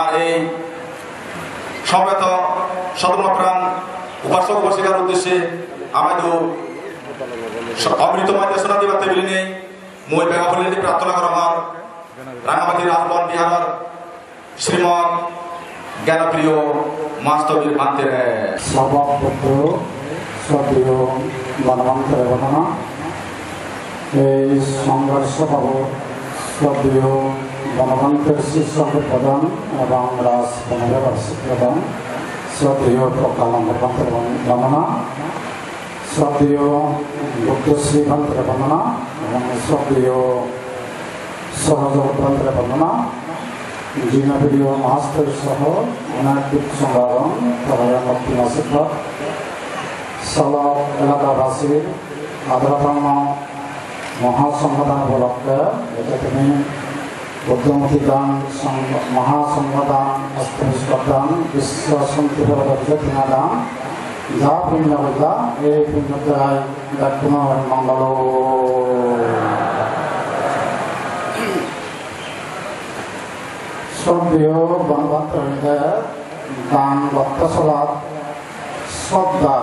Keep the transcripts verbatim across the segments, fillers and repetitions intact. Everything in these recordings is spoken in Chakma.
Ar ei somebeto sodhormo pran upasok upasikar uddesye ami do omrito mojje sona dibatte bilinei mui bega purledi prarthona gorongor Rangamati Rajbon Biharor Srimot Gyanapriyo Mahasthobir Bhantere. সভাপতি শ্রদ্ধেয় বনবন্তের ঘটনা, এই সংঘর্ষ বাবদ শ্রদ্ধেয় বনবন্তের শিষ্যকে প্রদান এবং রাজ বনবন্তের প্রদান, শ্রদ্ধেয় প্রজ্ঞানন্দ বন্তের বন্দনা, শ্রদ্ধেয় বুদ্ধশ্রী বন্তের বন্দনা এবং শ্রদ্ধেয় সহযোগ বন্তের বন্দনা, জিনাপ্রিয় মাস্টার সহ অনেক সংগঠন, তারা মূর্তি মাসিক সালাদ এলাকাবাসী আদ্রাতন মহাসংঘদান উপলক্ষে এতে তুমি বুদ্ধমূর্তি দান, সংঘ-, মহাসংঘদান, অষ্টমী দান, বিশ্ব শান্তি পরবর্তী দান, যা পুণ্য করলা, এই পুণ্য দ্বারাই ব্যাকুণ মঙ্গল। শ্রদ্ধেয় বনবন্ত হইতে দান ভক্ত সলাদ শ্রদ্ধা,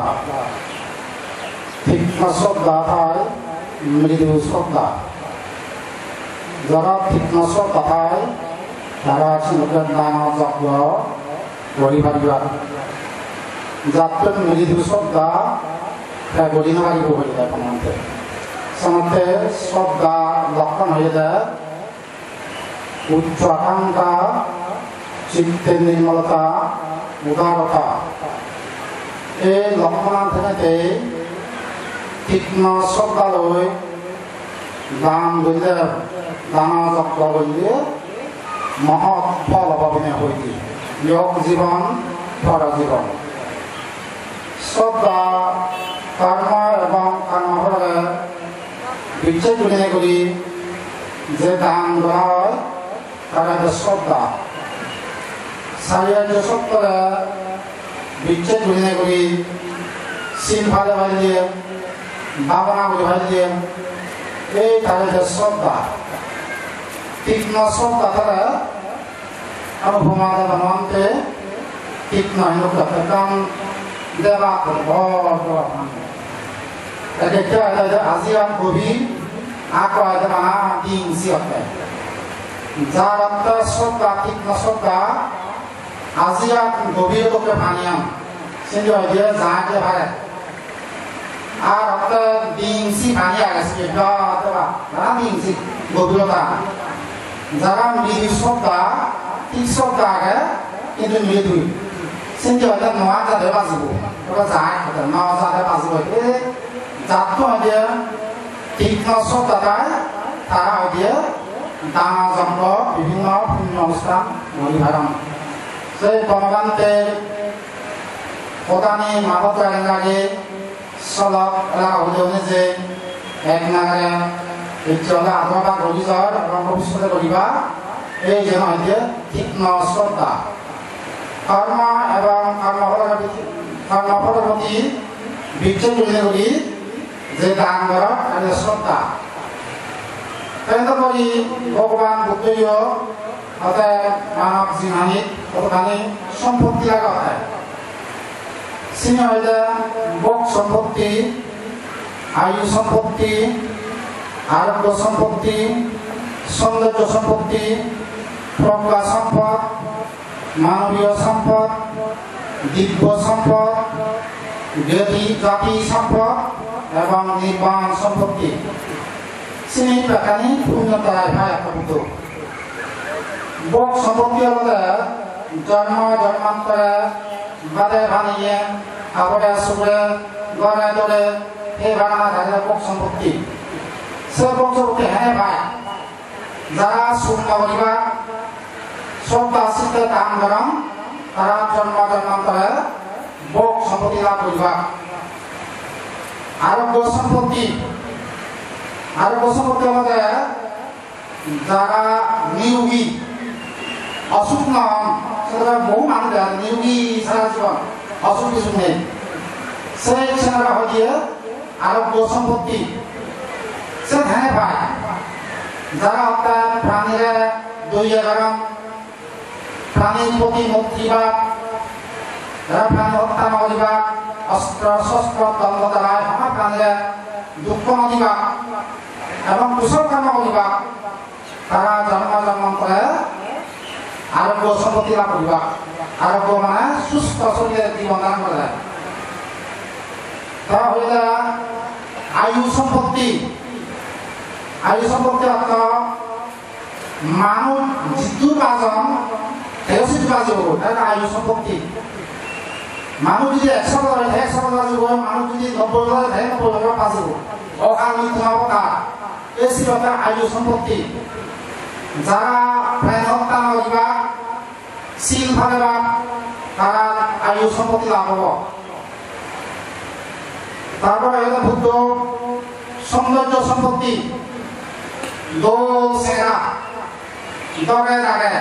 তীক্ষ্ণ শ্রদ্ধা থাই, মৃদু শ্রদ্ধা। যারা তীক্ষ্ণ শ্রদ্ধা থাই, তারা সিংহকে দান যজ্ঞ করি পারিবা। যাতে মৃদু শ্রদ্ধা, তা করি না পারিব বলে তাই বলতে। সমাজে শ্রদ্ধা লক্ষণ হয়ে যায় উচ্চ আকাঙ্ক্ষা, চিত্তে নির্মলতা, উদারতা। এই লক্ষণ থেকে তীক্ষ্ণ শ্রদ্ধা লই দান করলে, দান যজ্ঞ করলে মহৎ ফল অভাবিনে হইতে। যোগ জীবন, পরজীবন। শ্রদ্ধা, কর্ম এবং কর্মফলরে বিচ্ছেদ গুণে করি যে দান করা হয়, তার একটা শ্রদ্ধা। সারিয়ার যে সত্তরে বিচ্ছেদ গুণে করি সিন ফালে ফাইলে, ভাবনা করে ফাইলে, এই তার যে শ্রদ্ধা। তীক্ষ্ণ শ্রদ্ধা তারা Anu pumada banante tikna hinukka tekam deba bor bor. Eke kya ada ajian gobi ako ada mana ding siyote. Jaratta sokka tikna sokka ajian gobi loke paniam. Sinjo dia jage bhare. Ar hotte bingsi pani age, sibe dot deba, bana bingsi gobirota. Jara mridu sodda, thik sodda age, hintu mridu. Sindi hoide no ajade bajibo. Ora jai hoide no ajade bajibo. E jatto hoide thik no sodda tai, tara hoide dana jokko bibhinno punyo onusthan gori paron. Se Bhagabante hodani mabot lage lage Solok elaka hode hone je ek nagare ecche ole adhor ba gori jor ebong bhobissote goriba, ei je hoide thik no sroddha. Karma ebong karma pholor proti, karma pholor proti bicchek gurinei guri je dan gorok age sroddha. Tento guri Bhogoban Buddhoyo Ote manob jinghani hotokkani sompotti lage ote. Sini hoide bhog sompotti, ayu sompotti, aroggo sompotti, sondorjo sompotti, progga sompot, manobiyo sompot, dibbo sompot, jati, jati sompot, ebong nirban sompotti. Sini bekkani punyo tarai pai ekko buddho. Bhog sompotti olode jonmo jonmantore bade baniye habore sugure gore dore ei bagana thagile bhog sompotti. Se bhog sompotti hene pai? Jara suk no guriba, sroddha sitte dan goron, tara jonmo jonmantore bhog sompotti lab guriba. Aroggo sompotti, aroggo sompotti olode Jara nirogi, osuk no on, sedokko bohu manuj agon nirogi sara jibon, osuk bisuk nei. Se senora hoiye aroggo sompotti. Se hene pai? Jara hotte pranire doye goron, Pranir proti moitri bhab, tara prani hotta no guribak, ostro sostro dhondo darai hono pranire dukko no dibak, ebong kusol karmo guribak, tara jonmo jonmantore aroggo sompotti labh guribak. Aroggo mane sustho sorir jibon dharon gora. Tara hoide ayu sompotti, ayu sompotti ortho manuj jidu bajon, teo sidu bajibo, tara ayu sompotti. Manuj jodi ekso bojor, ekso bojor bajibo, manuj jodi nobboi bojor, teo nobboi bojor bajibo. Okal mrittu no obo tar. Ei sibe olode ayu sompotti. Jara pran hotta no guribak, sil palebak, tara ayu sompotti labh obo. Tarpore hoide Buddho soundorjo sompotti, dol sehara, doge dage,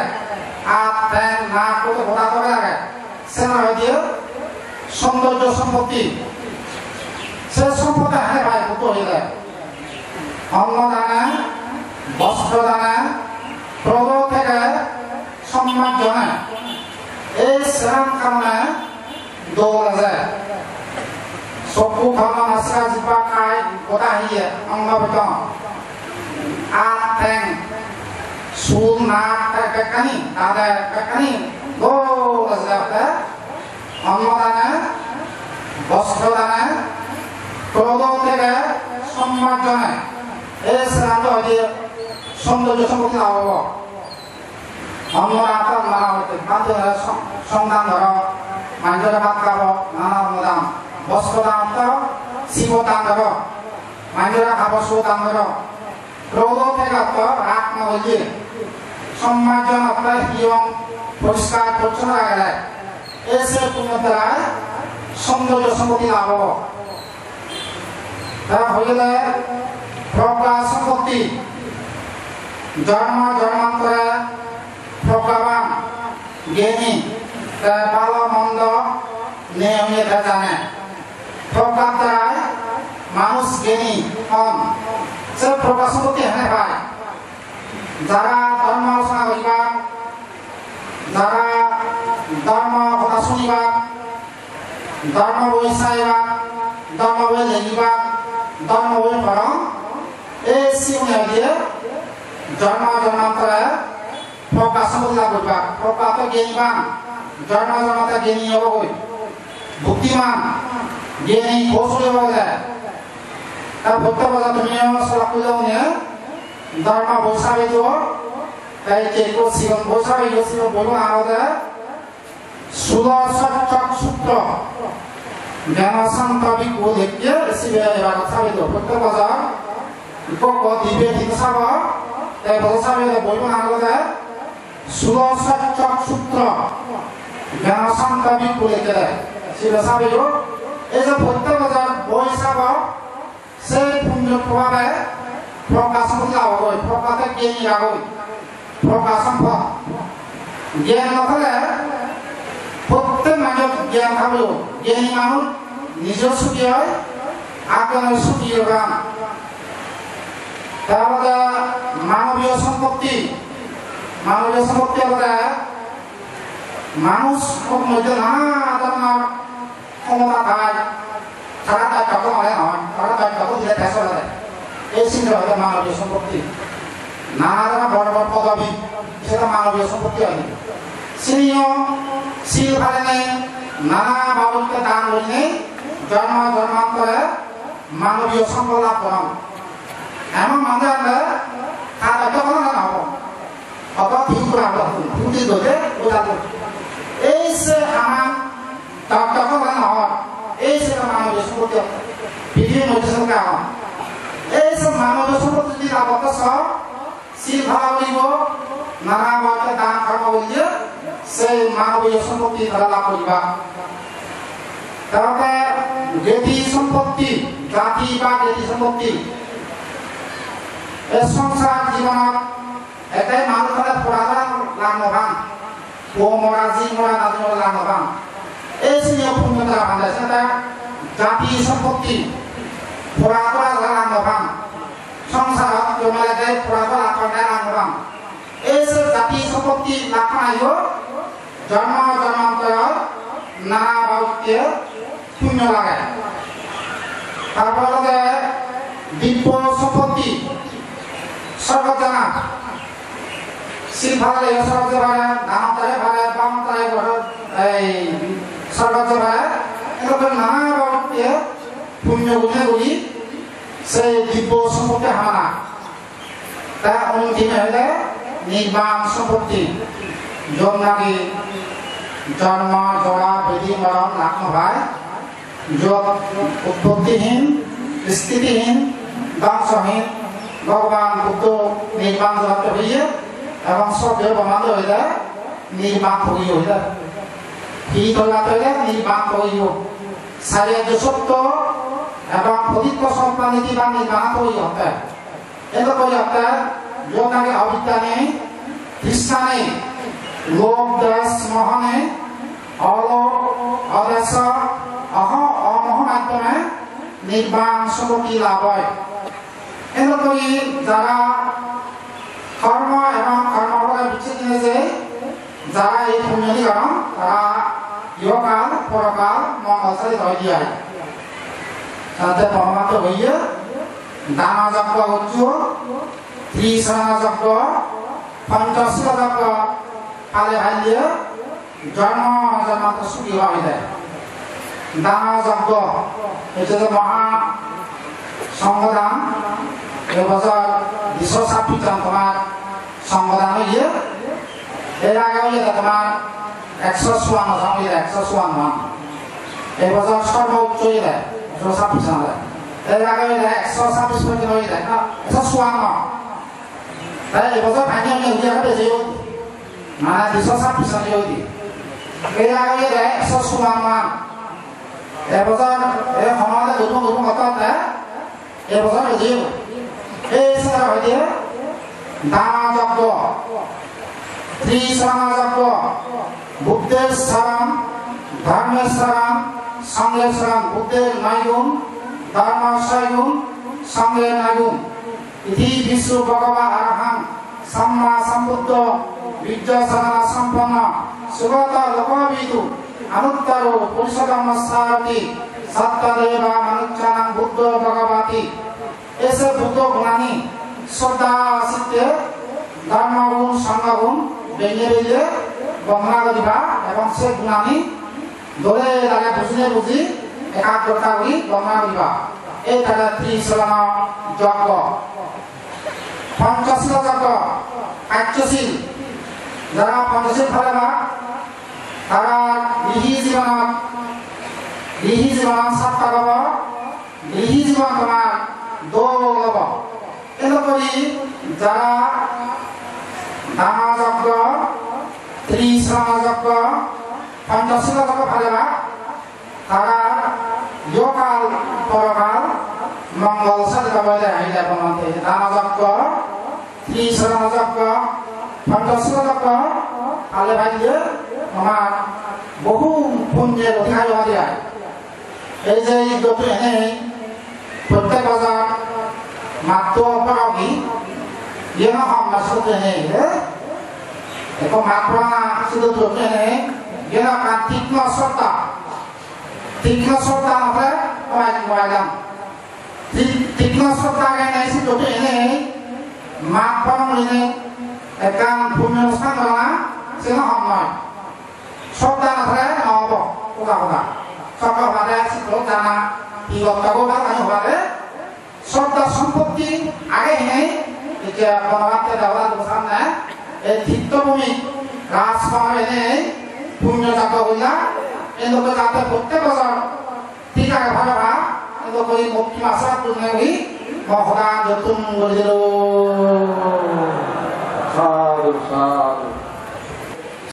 at, theng, nak, hoda doge dage. Senotte hoide soundorjo sompotti. Se sompotti hene pai Buddho hoide. Onno dane, bostro dane, prodo thege, sommarjone. Ei seran karone dol eje. Sokku, kanno, nasika, jibba, kai, goda hiye, ongo boitong. At, theng, sul, nak, bekkani, dade bekkani dol eje. Onno dane, bostro dane, prodo thege, sommarjone. Ei seran do hoide soundorjo sompotti labh obo. Onno dan to nana hoide, bhante song-, song dan goro, manjore bhat gabo, nana onno dan, bostro dan to sibo dan goro, manjore habor subo dan goro, prodo thege to rag no golle, sommarjon to hiyong poriskar porichonno ragele, ei se punyo darai soundorjo sompotti labh obo. Tara hoide progga sompotti, jonmo jonmantore proggaban, gyani, te bhalo mondo niyome te jane. Proggar darai manuj gyani on. Se progga sompotti hene pai? Jara dhormo alochona guribak, jara dhormo hoda sunibak, dhormo boi saibak, dhormo boi legibak, dhormo boi poron, ei sigune hoide jonmo jonmantore progga sompotti labh guribak. Progga to gyani ban, jonmo jonmantore gyani obogoi. Buddhiman, gyani, kousoli obogoi. Ta prottek bojor tumiyo solak pujone dhormo boi sabe do, ta ecche ekko sigon boi sabe do, sigon boibo nang olode Sulo Sachchak Sutro, Gyanasanto Bhikkhu lekke, sibe ebar sabe do. Prottek bojor ekko, ekko, dibe, tinno sabo, ta bojor sabe do, boibo nang olode Sulo Sachchak Sutro, Gyanasanto Bhikkhu lekke de, sibe sabe do. Ei je prottek bojor boi sabo, se punyo probabe progga sompotti labh oboi, progga te gyani obogoi, progga sompot. Gyan no thale, prottek manujor gyan thabo, gyani manuj nijo sugi oi, ar ekjone sugi oban. Tar pore manobiyo sompotti, manobiyo sompotti olode manuj moddhe nana dhoronor khomota thai, tara daitto mane noi, tara daitto dile pes oi jai. Ei sinte hoide manobiyo sompotti. Nana dhoronor bor bor podobi, seta manobiyo sompotti oi. Siniyo sil palenei, nana babotte dan gurinei, jonmo jonmantore manobiyo sompod labh goron. Emon manuj age, tar ekko hono na hobo. Oto tin pura hobo, tin din dhoide, oi jabo. Ei se ama tar ekko hono na hobo. Ei se manobiyo sompotti. Pithibir moddhe sokke ama. Ei se manobiyo sompotti jodi labh gotte so, sil pala puribo, nana babotte dan karmo golle, se manobiyo sompotti tara labh guriba. Tar pore gyati sompotti, jati ba gyati sompotti. Ei songsar jibonot ektal manuj tale pora jora lab no pan. Puo mora, ji mora, nadi mora lab no pan. Ei siniyo punyo tara pan de, seta jati sompotti, pora jora lab no pan. Songsarot jomele de pora jora lab pan de lab no pan. Ei se jati sompotti lab panayo, Jonmo jonmantoror nana babotte punyo lage. Tarpore olode dibbo sompotti, sorgot jana. Sil phalale sorgot jei pare, dhan dile pare, bam dile pare, ei sorgot jei pare. Erokom nana babotte punyo gune guri se dibbo sompotti hamana. Te ontime hoide nirban sompotti, jot naki jonmo, jora, bedi, moron lab no pai, jot utpottihin, sthitihin, dhongsohin. Bhogoban Buddho nirban jolatte hoye, ebong sroddheyo Brahmande hoide nirban hoye hoide. Hi jolatte hoide nirban hoye. Sari arjo sotto ebong pratitto sompaniti ba nirban hoye hotte. Edokkoi otte, jot naki abiddha nei, trishna nei, lobh, dvesh, moho nei, olobh, odvesh, oho-, omoho maddhyome nirban sompotti lab oi. Edokkoi jara kormo ebong kormo pholore bicchek nei je, jara ei punyoni goron, tara ihokal, porokal mongol sari oi de ai. Tante Bhogoban to hoye, dana joggo goccho, trisarana joggo, panchasila joggo, pale pale jonmo jonmantor sugi oba hoide. Dana joggo, ei je moha songhodan, ei bojor diso sabbis jon tomar songhodan oye, er age oye de tomar ekso chuanno jon oye de, ekso chuanno jon. Ei bojor sorbo uccho oye de, ekso sabbis jon oye de. Er age oye de ekso sabbis pojjonto oye de, na, ekso chuanno. Te ei bojor pani oye de, age beji oye de. Mane diso sabbis jon oye de. Er age oye de ekso chuanno jon. Ei bojor, ei hono de gudung gudung gotte, ei bojor ejeyegoi. Ei sara hoide dana joggo, trisarana joggo, Buddher saranam, Dharmer saranam, Sangher saranam, Buddher naigun, Dharmer saigun, Sangher naigun. Iti pi so bhagavā arahaṃ sammāsambuddho vijjācaraṇasampanno sugato lokavidū anuttaro purisadammasārathi satthā devamanussānaṃ buddho bhagavāti. Ei se Buddho gunani sroddha chitte Dharma gun, Sangha gun bennei bennei bondona guriba ebong se gunani dole dale bujinei buji ekagrota guri bondona guriba. Ei tara trisarana joggo. Panchasila joggo, Panchashil. Jara Panchashil palebak, tara grihi jibonot, grihi jibonot sartok obo, grihi jibon tomar dol obo. Edokkori jara dana joggo, trisarana joggo, Panchasila joggo palebak, tarar ihokal porokal mongol sari obo de, ei de Bhogobante. Dana joggo, trisarana joggo, panchasila joggo pale palle tomar bohu punyor odhikari obo de ai. Ei je iddotto enei prottek bojor matto porogi, iyeno hom na sidu enei, eh? Ekko mat porana sidu enei, iyeno ekkan tikno sroddha. Tikno sroddha no thele omai omai jam. Tik-, tikno sroddha age nei sidu enei, mat porana enei, ekkan punyo sangorana, seno hom noi. Sroddha no thele no obo, hoda hoda. Sokko hobade, sikko jana, hi gotto gobal ani hobade, sroddha sompotti age hinei, ecche Bonobhante Debodar samne, ei tirtho bhumi, raj bhumi enei, punyo jaggo hoila, ei lokke jate prottek bojor, Thik age, bhalo ba, edo koi mukti masa tunne uri, mo hoda jottun guri dilo. Sadhu, sadhu.